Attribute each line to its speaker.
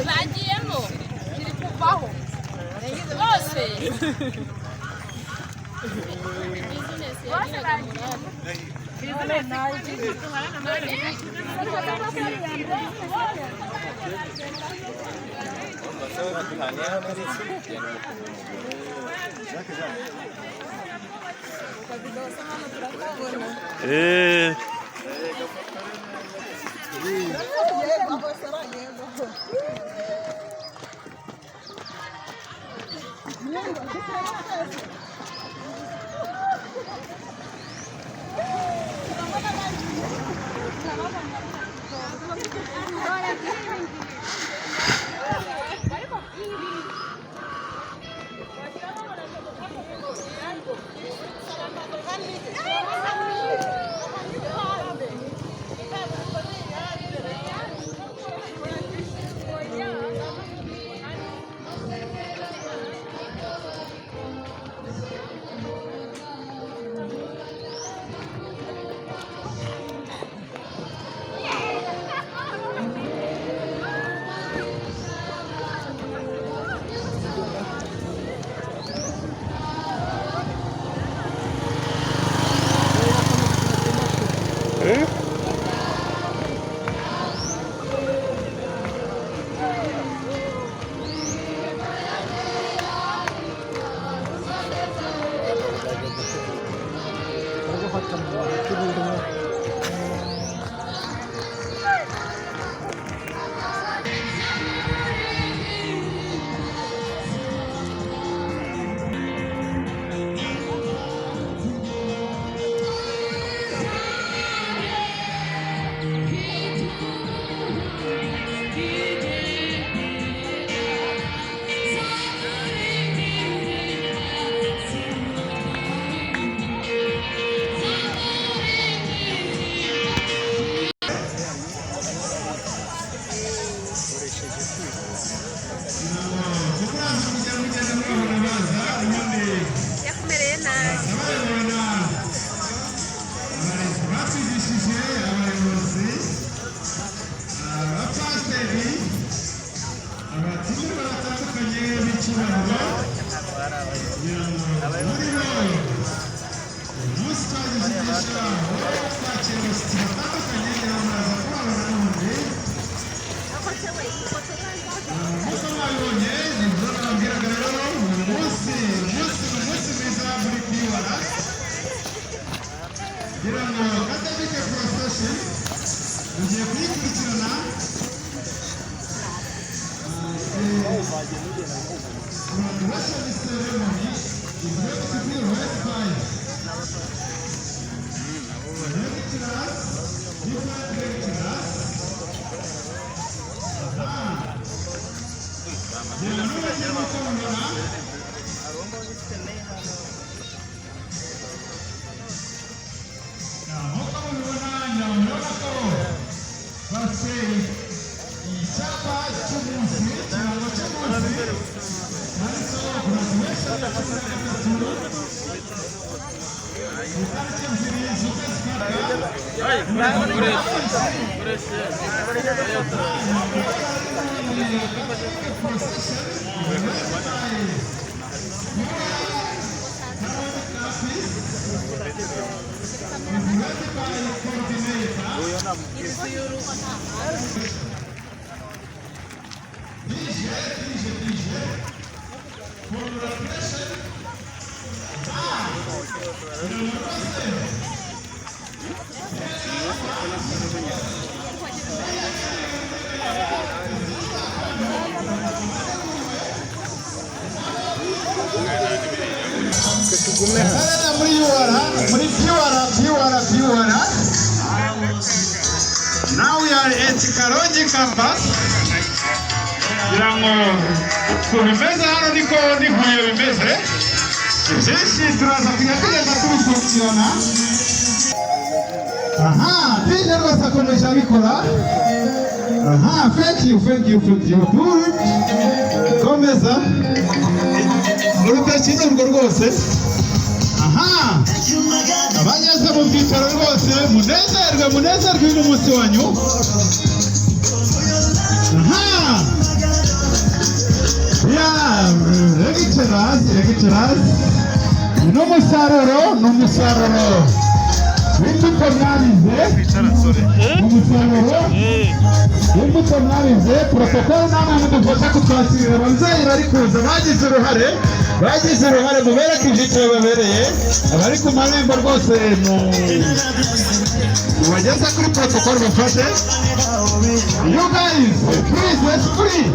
Speaker 1: Bagiyemo biri kuvaho bose bose bagiyemo. Yakumereye nabi.
Speaker 2: Batwigishije abayobozi, abapasiteri, abatumirwa batandukanye b'icyubahiro, kugira ngo muri bo umunsi twagize umugisha wo kwakira abashyitsi batandukanye, ngira ngo muraza kubabona n'ubundi. Nk'uko mwabibonye, nibyo nababwiraga rero, uyu munsi umunsi ni umunsi mwiza muri kwiwara, kugira ngo academic procession mugiye kuyikurikirana. Graduation ceremony is going to be led by lecturers, different lecturers. Ngira ngo n'ubagiye nk'uko mubibona. Nk'uko mubibona, ngira ngo murabona ko bafite icyapa cy'umunsi, ikirango cy'umunsi cyanditseho graduation ya 13 ku itariki 2 z'ukwezi kwa procession led by office is led by coordinator DJ, DJ, DJ. Congratulations. Ah, rwose. Hariya muri UR, muri UR, UR, UR. Now we are at Karongi campus. Kugira ngo ukuntu bimeze hano niko ni Huye bimeze. Ibyinshi turaza kujya tugenda tubikurikirana. Aha, DJ rwose akomeje abikora. Aha, thank you, thank you, thank you. Good. Komeza. Urutoki ni urwo rwose. Aha, abageze mu byicaro rwose munezerwe, munezerwe, uyu ni umunsi wanyu. Aha, ya lecturers, lecturers, ni umusaruro, ni umusaruro w'imbuto mwabize, ni umusaruro w'imbuto mwabize. Protocol, namwe mudufasha kutwakirira ababyeyi bari kuza, bagize uruhare, bagize uruhare, mubereke ibyiciro babereye. Abari ku marembo rwose mu mubageze kuri protocol bafashe. You guys, please, let's free.